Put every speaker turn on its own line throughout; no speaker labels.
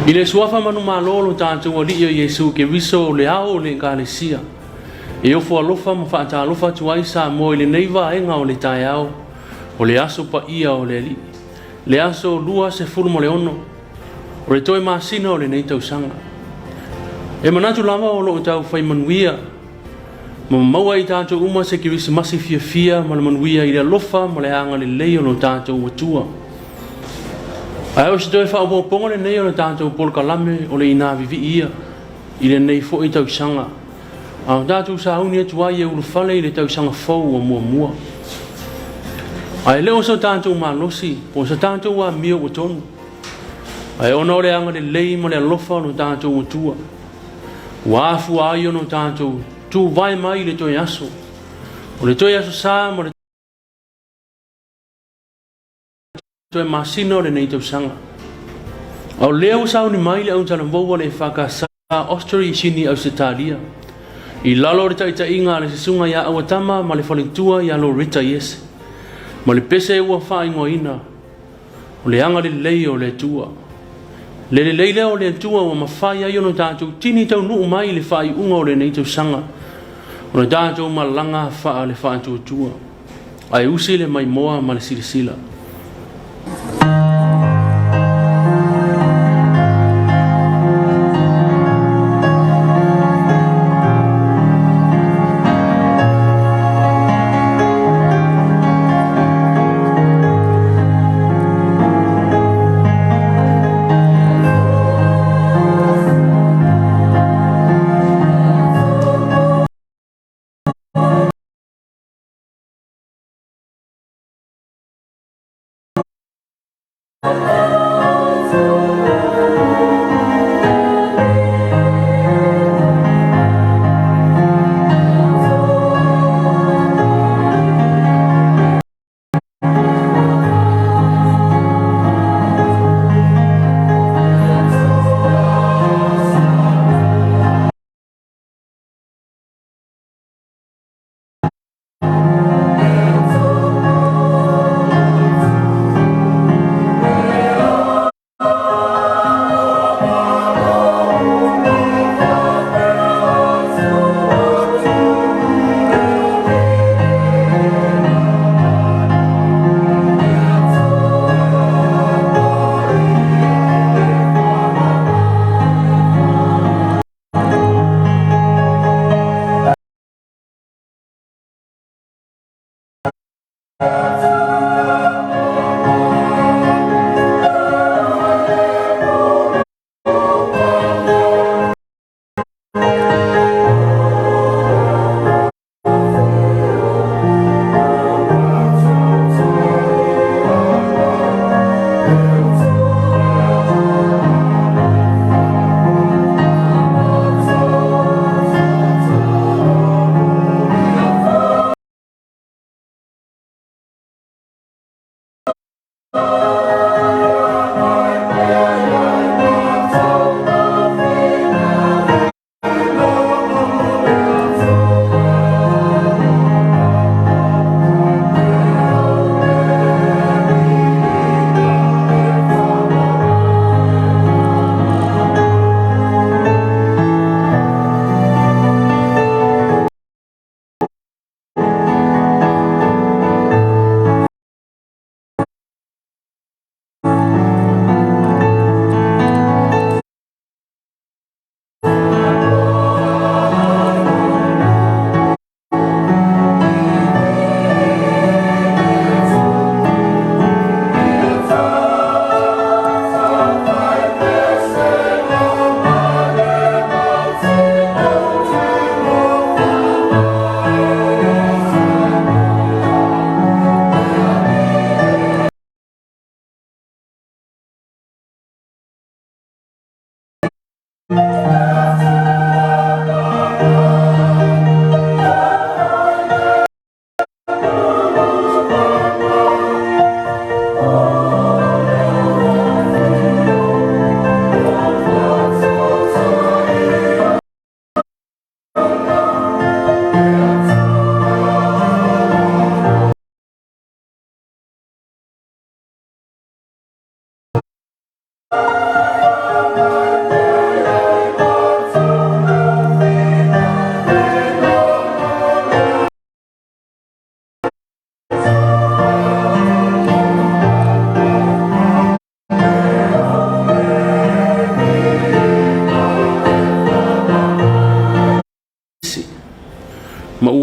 I le suafa manumalo o lo tatou Alii o Iesu Keriso o le ao o le Ekalesia, e ofo alofa ma faatalofa atu ai Samoa i lenei vaega o le taeao o le aso paia o le Alii, le aso 26 o le toe masina o lenei tausaga. E manatu lava o lo o tau fai manuia ma maua i tatou uma se Kerisimasi fiafia ma le manuia i le alofa ma le agalelei o lo tatou Atua. Ae o se toe faaopoopoga lenei o le tatou polokalame o le inā vivii ia i lenei foi tausaga, a o tatou sauni atu ai e ulufale i le tausaga fou ua muamua. Ae le o so tatou malosi po o so tatou amio ua tonu, ae ona o le agalelei ma le alofa o lo tatou Atua, ua afua ai ona tatou tuvae mai i le toe aso, o le toe aso sa ma le toe masina o lenei tausaga. A o lea ua sauni mai le autalavou a le EFKS Australia Sini Ausetalia i lalo o le taitaiga a le susuga ia Auatama ma le faletua ia Loretta Iese ma le pese ua faaigoaina o le agalelei o le Atua. Le lelei lea o le Atua ua mafai ai ona tatou tini taunuu mai i le faaiuga o lenei tausaga o le tatou malaga faa le faatuatua ae usi le maimoa ma le silasila.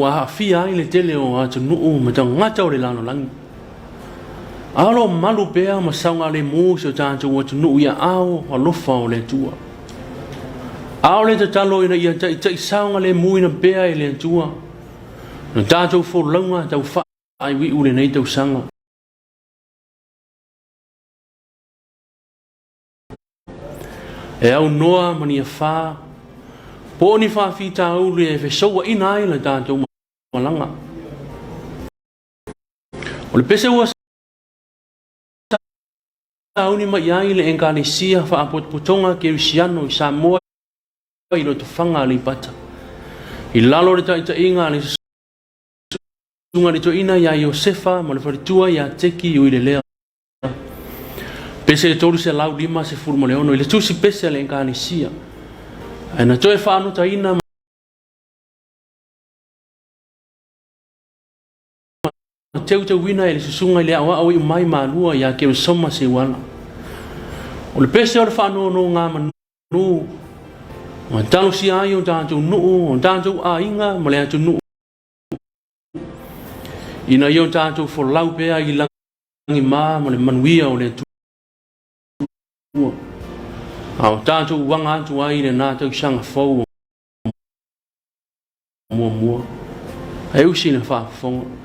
ua aafia ai le tele o atunuu ma tagata o le lalolagi. A o lo o malu pea ma saogalemu si o tatou atunuu i aao alofa o le Atua. A o le tatalo ina ia taitai saogalemuina pea e le Atua na tatou folauga tau faaiuiu lenei tausaga. E aunoa ma ni afa po o ni faafitauli e fesouaina ai le tatou malaga. O le pese ua sauni mai ai le Ekalesia Faapotopotoga Kerisiano i Samoa i Lotofaga Aleipata, i lalo o le taitaiga a le Susuga i le Toeaina ia Iosefa ma le faletua ia Teki Uilelea. Pese 356 i le tusi pese a le Ekalesia, ae na toe faanotaina ma teuteuina e le Susuga i le Aoao Iu Mai Malua ia Keresoma Seuala. O le pese o le faanonogamanu ua talosia ai o tatou nuu, o tatou aiga ma le atunuu, ina ia o tatou folau pea i lagima ma le manuia o le Atua, a o tatou uaga atu ai i lena tausaga fou o muamua. E usi le faafofoga.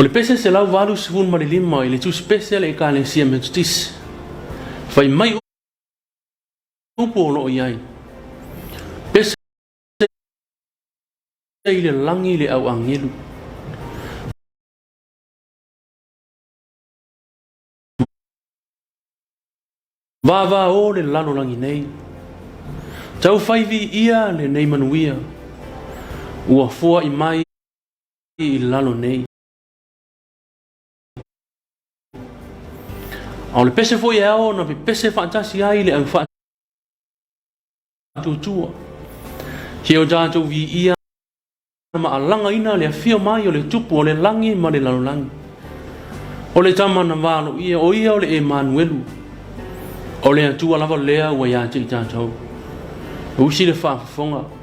O le pese 185 i le tusipese a le Ekalesia Metotisi, fai mai upu o lo o i ai, Pese i le lagi le au agelu. Vavao le lalolagi nei. Taufai viia lenei manuia, ua foai mai i lalo nei. A o le pese foi e ao ona pepese faatasi ai le au faatuatua. Ia o tatou viia ma alagaina le afio mai o le Tupu o le lagi ma le lalolagi. O le Tama na valoia, o ia o le Emanuelu. O le Atua lava lea ua ia te i tatou. Usi le faafofoga.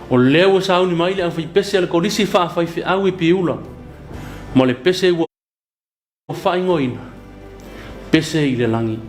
O lea ua sauni mai le aufaipese a le Kolisi Faafaifeau i Piula, ma le pese ua faaigoaina, Pese i le Lagi.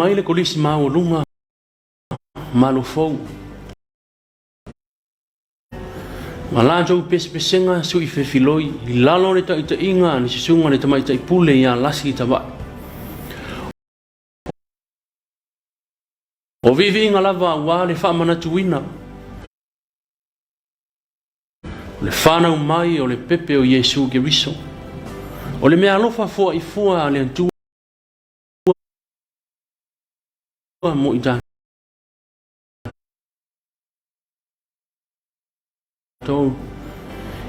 Mai le Kolisi Maualuga Malo Fou ma latou pesepesega sui fefiloi i lalo o le taitaiga a le susuga i le Tamaitai Pule ia Lasi Tavae. O viiviiga lava aua le faamanatuina o le fanau mai o le pepe o Iesu Keriso, o le meaalofa foaifua a le Atua mo i tatou,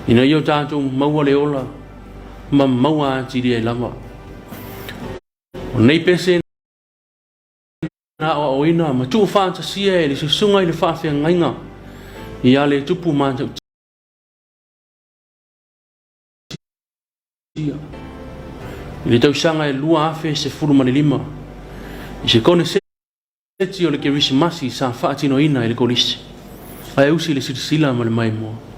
ina ia o tatou maua le ola ma maua atili ai lava. O nei pese na aoaoina ma tuufaatasia e le susuga i le faafeagaiga ia le Tupu Matautia i le tausaga e 2015 i se koneseti o le Kerisimasi sa faatinoina e le Kolisi. Ae usi le silasila ma le maimoa.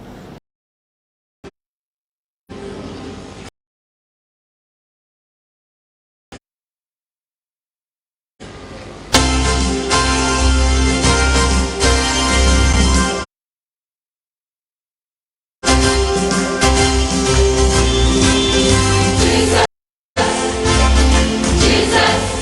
Jesus, Jesus.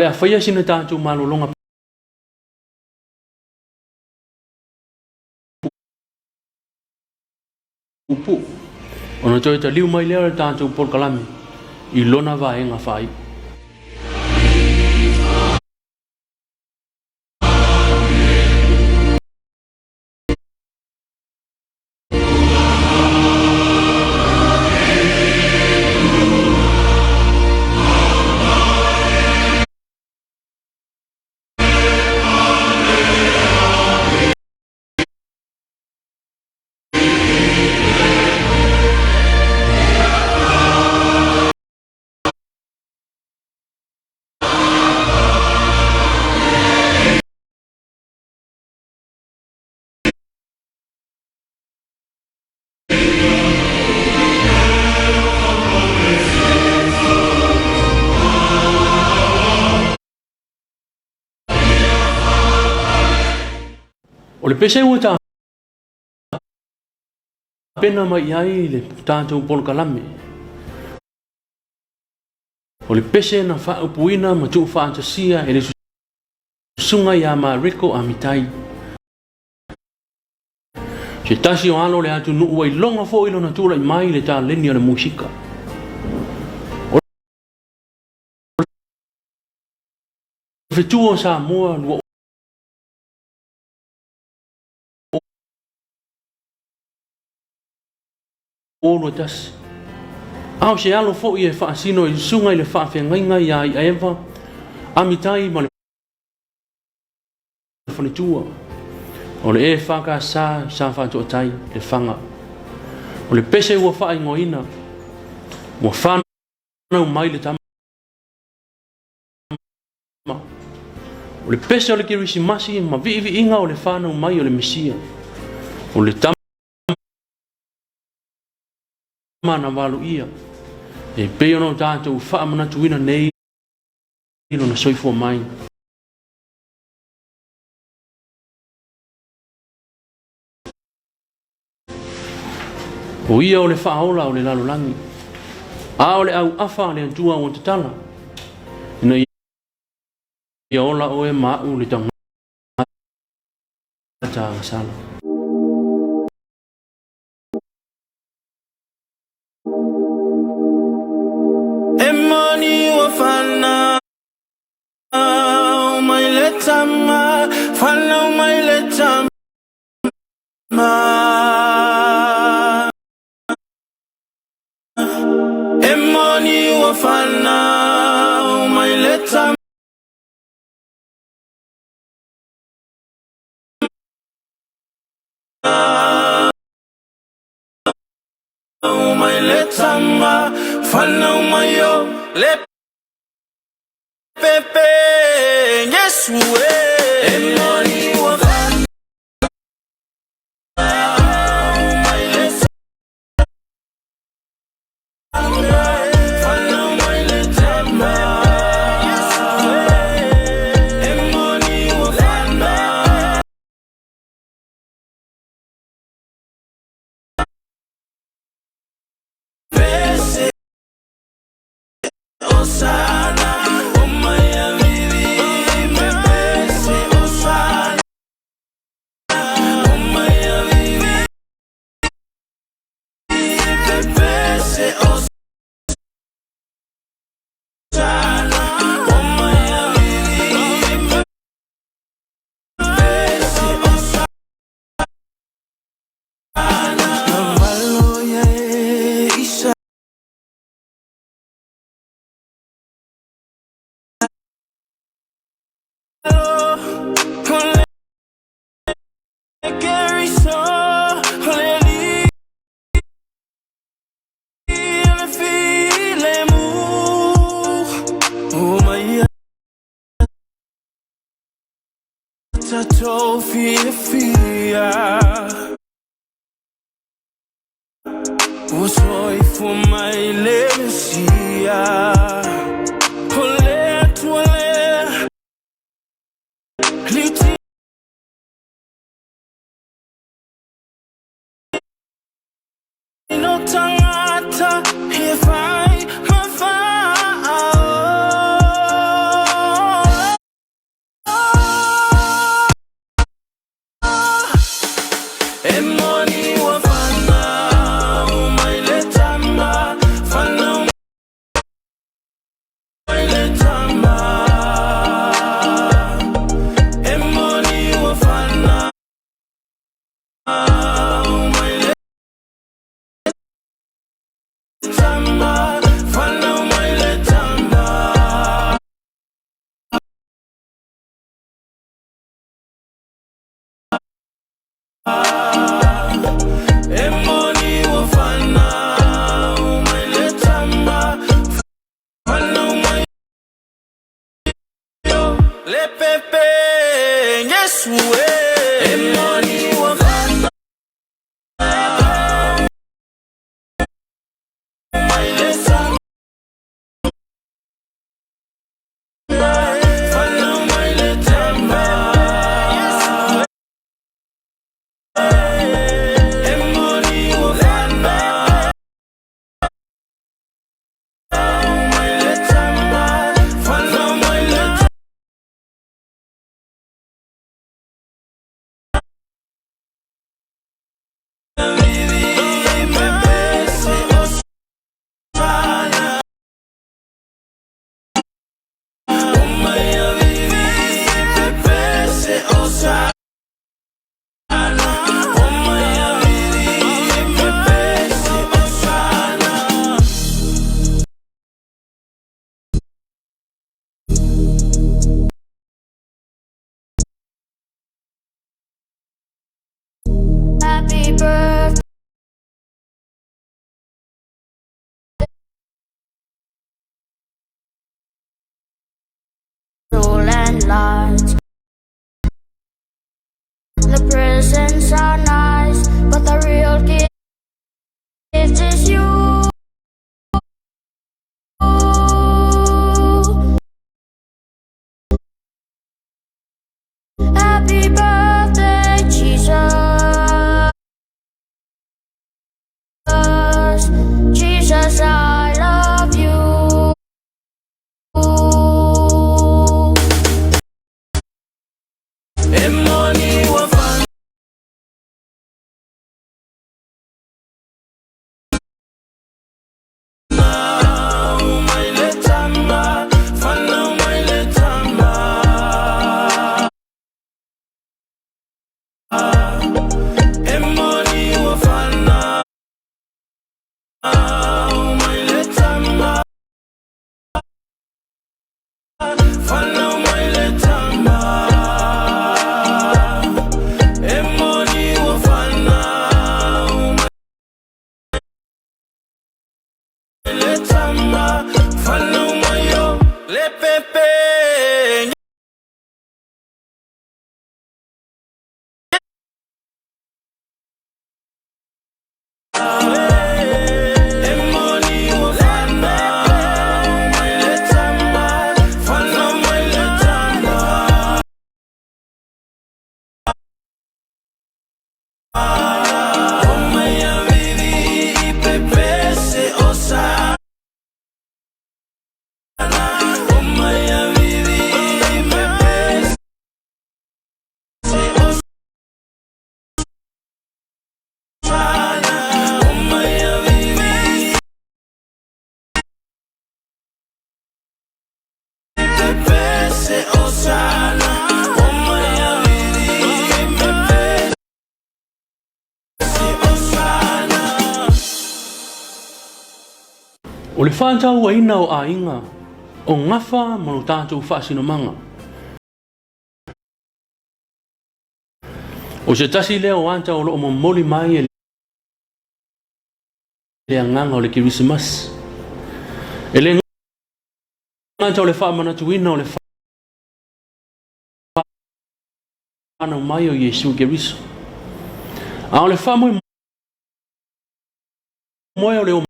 Ae o le a faia sina tatou malologa puupuu ona toe taliu mai lea o le tatou polokalame i lona vaega faaiu. O le pese ua tapena mai i ai le tatou polokalame, o le pese na faaupuina ma tuufaatasia e le Susuga ia Mariko Amitai, se tasi o alo o le atunuu ua iloga foi lona tulai mai i le taleni o le musika. O le fetu o Samoa 2021. A o se alo foi e faasino i susuga i le faafeagaiga ia Iaeva, Amitai ma le faletua o le EFKS sa faatoatai Lefaga. O le pese ua faaigoaina, ua fanau mai le tama. O le pese o le Kerisimasi ma viiviiga o le fanau mai o le Mesia, o le tama na valoia, e pei ona o tatou faamanatuina nei lona soifua mai. O ia o le faaola o le lalolagi, a o le auafa a le Atua ua tatala, ina ia ola oe ma au le tagata agasala.
E moni ua fanau mai le tama, fanau mai le tama. E moni ua fanau mai le tama. Mai le tama, fanau mai o le pepe, Yesu e. E moni ua fanau mai le tama, fanau mai le tama. E moni ua fanau. Pese Osana, o mai avivi me pese Osana, o mai avivi me pese Osana, o mai avivi me pese Osana. Navalo ia e isa. Ua soifua mai le Mesia, o le Atua lea, Litino tangata he whai ma whaao. moni ua fanau mai le tama, fanau mai le tama. E moni ua fanau mai le tama, fanau mai le tama. E moni ua fanau mai le tama, fanau mai le pepe Iesu e. E moni ua fanau mai le tama, fanau mai le tama. E moni ua fanau mai le tama, fanau mai le
Happy birthday. And lights. The presents are nice, but the real gift is you. Happy birthday, Jesus. Jesus, I love you.
E moni ua fanau mai le tama, fanau mai le tama. E moni ua fanau mai le tama, fanau mai le tama. E moni ua fanau mai le tama, fanau mai o le pepe. E moni ua fanau mai le tama, fanau mai le tama. Omai avili i pepese o sana. Omai avili i pepese o sana. Omai avili i pepese o sana. Omai avili i pepese o sana.
O le faatauaina o aiga o gafa ma lo tatou faasinomaga. O se tasi lea o ata o lo o momoli mai e le agaga o le Kerisimasi. E le gata o le faamanatuina o le fanau mai o Iesu Keriso, a o le faamoemoe o le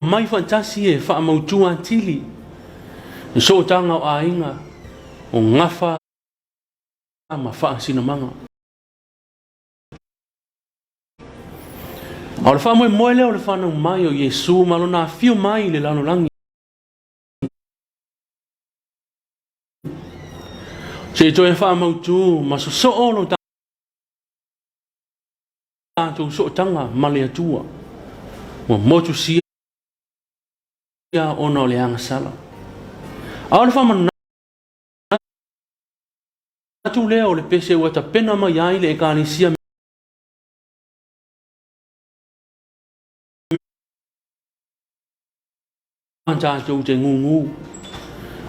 omai faatasi e faamautu atili le sootaga o aiga o gafa ma faasinomaga. A o le faamoemoe lea o le fanau mai o Iesu ma lona afio mai i le lalolagi. Se i toe faamautu ma sosoo lo tatou sootaga ma le Atua, ua motusia ona o le agasala. A o le faamanatu lea o le pese ua tapena mai ai le Ekalesia tatou te gugu.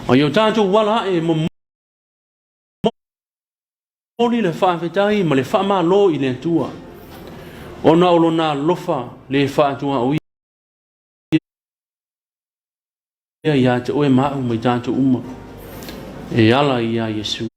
A i o tatou ala ae momoli le faafetai ma le faamalo i le Atua, ona o lona alofa le faatuaoia ia te oe ma au mai tatou uma, e ala ia Iesu.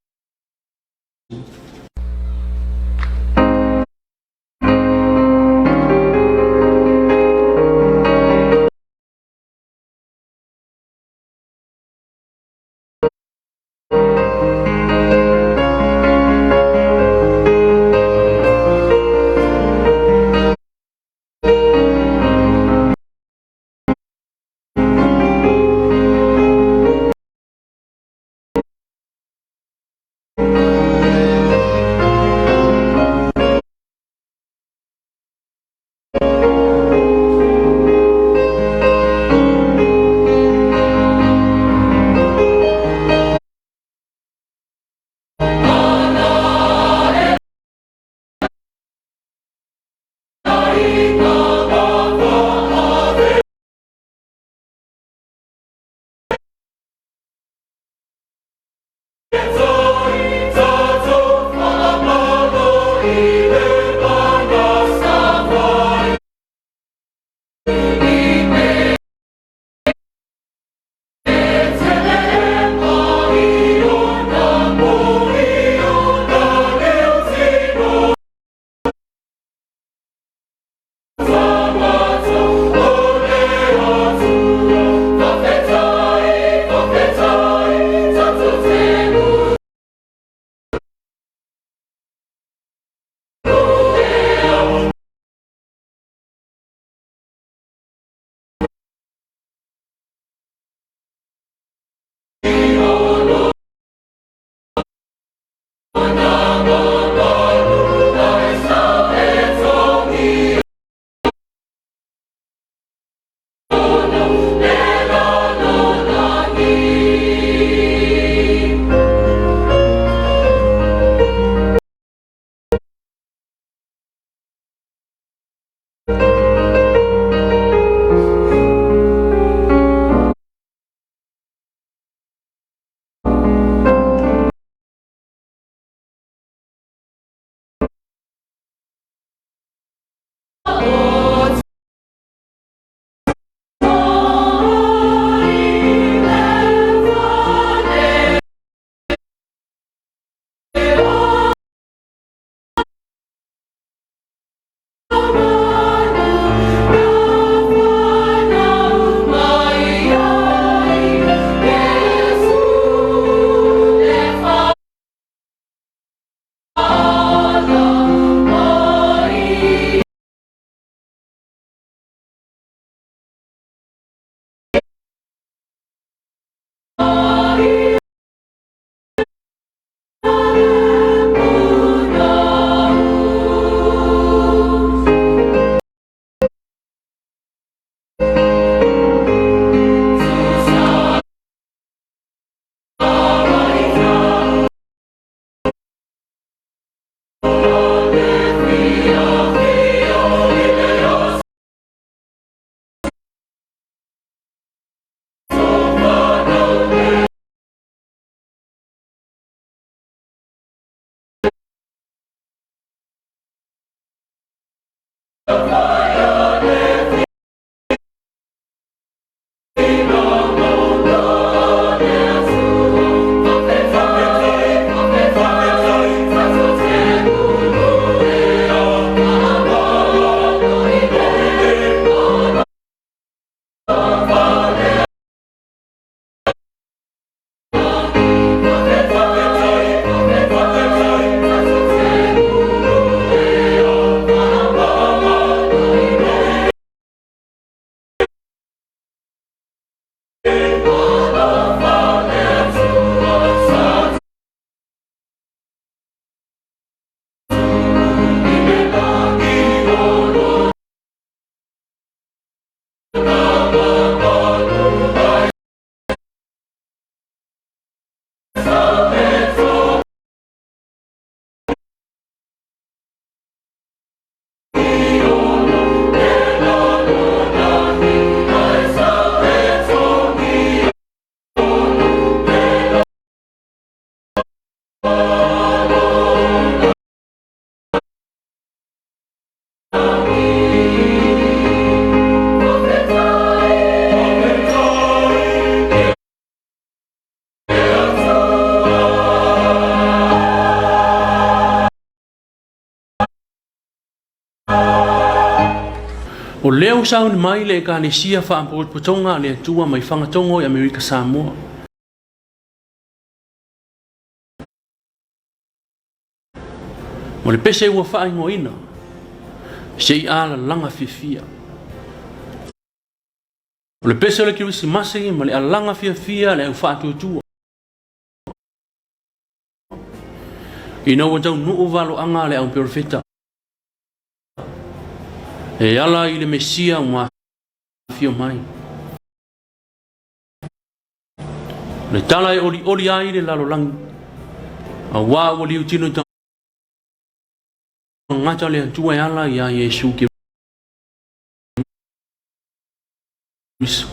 O lea ua sauni mai le Ekalesia Faapotopotoga a le Atua mai Fagatogo i Amerika Samoa. Ma le pese ua faaigoaina, se i alalaga fiafia. O le pese o le Kerisimasi ma le alaga fiafia a le au faatuatua. Ina ua taunuu valoaga a le au perofeta e ala i le Mesia ua afio mai. O le tala e olioli ai le lalolagi, auā ua liutino i tagata le Atua e ala iā Iesu Keriso.